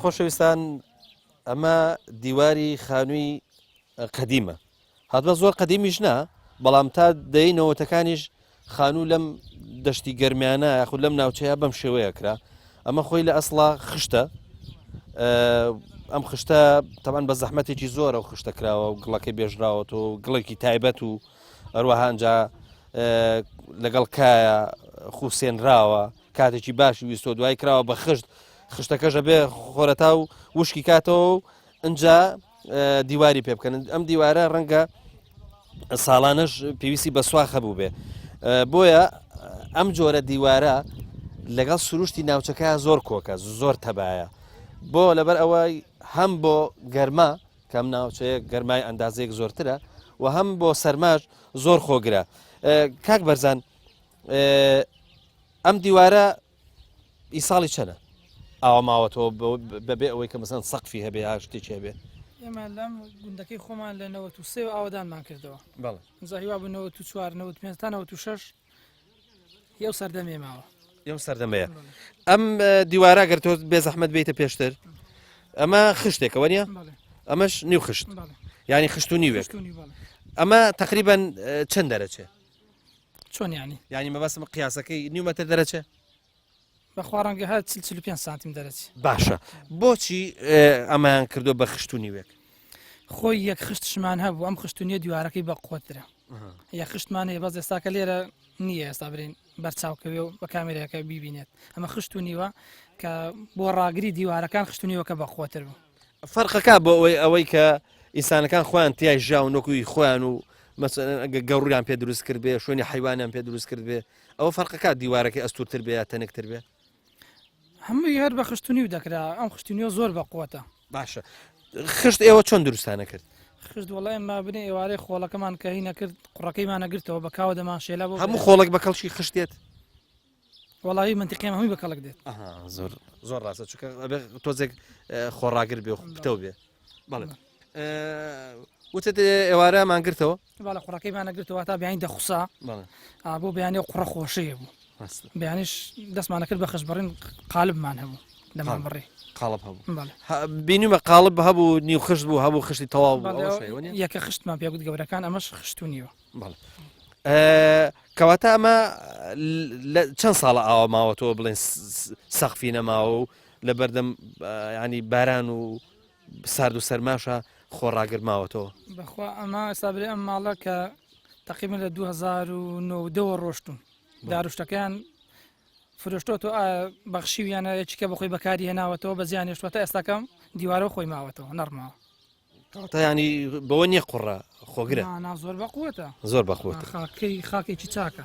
خۆشەویستان ئەمە دیواری خانووی قەدیمە هاتبە زۆر قەدیمیش نا بەڵام تا دەی نەوەتەکانیش خانوو لەم دەشتی گەرمیانە یاخود لەم ناوچەیە بەم شێوەیە کرا ئەمە خۆی لە ئەسڵا خشتە ئەم خشتە تەمان بە زەحمەتێکی زۆرە و خشتە کراوە و گڵەکەی بێژراوەتەوە و گڵێکی تایبەت و ئەروەها ئەنجا لەگەڵ کایە خوسێنراوە کاتێکی باشی ویستۆ دوای کراوە بە خشت خشتەکەش ئەبێ خۆرەتا و وشکی کاتەوە و ئەجا دیواری پێ بکەن ئەم دیوارە ڕەنگە ساڵانەش پێویستی بە سواخە بوو بێ بۆیە ئەم جۆرە دیوارە لەگەڵ سروشتی ناوچەکە زۆر کۆکە زۆر تەبایە بۆ لەبەر ئەوەی هەم بۆ گەرما کەم ناوچەیە گەرمای ئەندازەیەک زۆرترە و هەم بۆ سەرماش زۆر خۆگرە کاک بەرزان ئەم دیوارە ئی ساڵی چەنە ئاوا ماوەتەوە بەبێ ئەوەی کە مەسەن سەقفی هەبێ یا شتێکی هەبێ ئێمە لەم گوندەکەی خۆمان لە 93 ئاوەدانمان کردەوە بەڵێ ئینجا هیوا بوو 94 95 تا 96 یەو سەردەمێ ماوە یەو سەردەمەیە ئەم دیوارە گەر تۆ بێزەحمەت بیتە پێشتر ئەمە خشتێکەوە نیە ئەمەش نیو خشت ینی خشت و نیوێک ئەمە تقریبان چەند دەرەچێ چۆن یانی؟ یانی مەبەستم قیاسەکەی نیو مەتر دەرەچێ؟ بەخوا ڕەنگە هەر چل 45 سانتیم دەرەچێ. باشە بۆچی ئەمەیان کردو بە خشت و نیوێک؟ خۆی یەک خشتشمان هەبوو ئەم خشت و نیە دیوارەکەی بە قوترە یەک خشتمان هەیە بەس ئێستاکە لێرە نییە ئێستا برین بەرچاوکەوێ و بە کامێرەکە بیبینێت ئەمە خشت و نیوە کە بۆ ڕاگری دیوارەکان خشت و نیوەکە بە قوتر بوو. فەرقەکە بۆ ئەوەی ئەوەی کە ئینسانەکان خۆیان تیای ژیاون وەکو ئی خۆیان و مەسەلەن ئەگە گەوڕیان پێ دروست کرد بێ شوێنی حیوانیان پێ دروست کرد بێ ئەوە فەرقەکە دیوارەکەی ئەستورتر بێ یا تەنکتر بێ هەمووی هەر بە خشتونی و دەکرا ئەم خشتونیە زۆر بە قوتە باشە خشت ئێوە چۆن دروستانە کرد خشت وڵای ما بنێ ئێوارەی خۆڵەکەمان کە هی نەکرد قوڕەکەیمانە گرتەوە بە کاوە دەمان شێلا بۆ هەموو خۆڵک بە کەڵکی خشتێت وەڵی منتیقیم هەمووی بە کەڵک دێت زۆر زۆر ڕاستە چونکە تۆزێک خۆڕاگر بێ و پتەو بێ بەڵێ وتت ئێوارە مانگرتەوە باڵە قوڕەکەیمانە گرتەوە تا بیانی دەخوسا بۆ بیانی قوڕە خۆشەیە بوو بیانیش دەستمانە کرد بە خشبڕین قالبمان هەبوو دەمان بڕی قاڵب هەبوو بینیمە قاڵب هەبوو نیو خشت بوو هەبوو خشتی تەواو یەکە خشتمان پێگوت گەورەکان ئەمەش خشتو نیوە کەواتە ئەمە چەند ساڵە ئاوا ماوەتەوە بڵێن سەقفی نەماوە و لە بەردەم ینی باران و سارد و سەرماشە خۆڕاگر ماوەتەوە بەخوا ئەمە ئێستا برێ ئەم ماڵە کە تقریبا لە 2009ەوە ڕۆشتون داروشتەکەیان فرۆشتۆتەوە بەخشیویانە یەکیکە بەخۆی بەکاری هێناوەتەوە بە زیان هێشتوەتە ئێستاکەم دیوارەوە خۆی ماوەتەوە نەڕماوە کەواتە ینی بەوە نییە قوڕە خۆگرە نا زۆر بە قوتە زۆر بە قوتە خاکەی خاکێکی چاکە.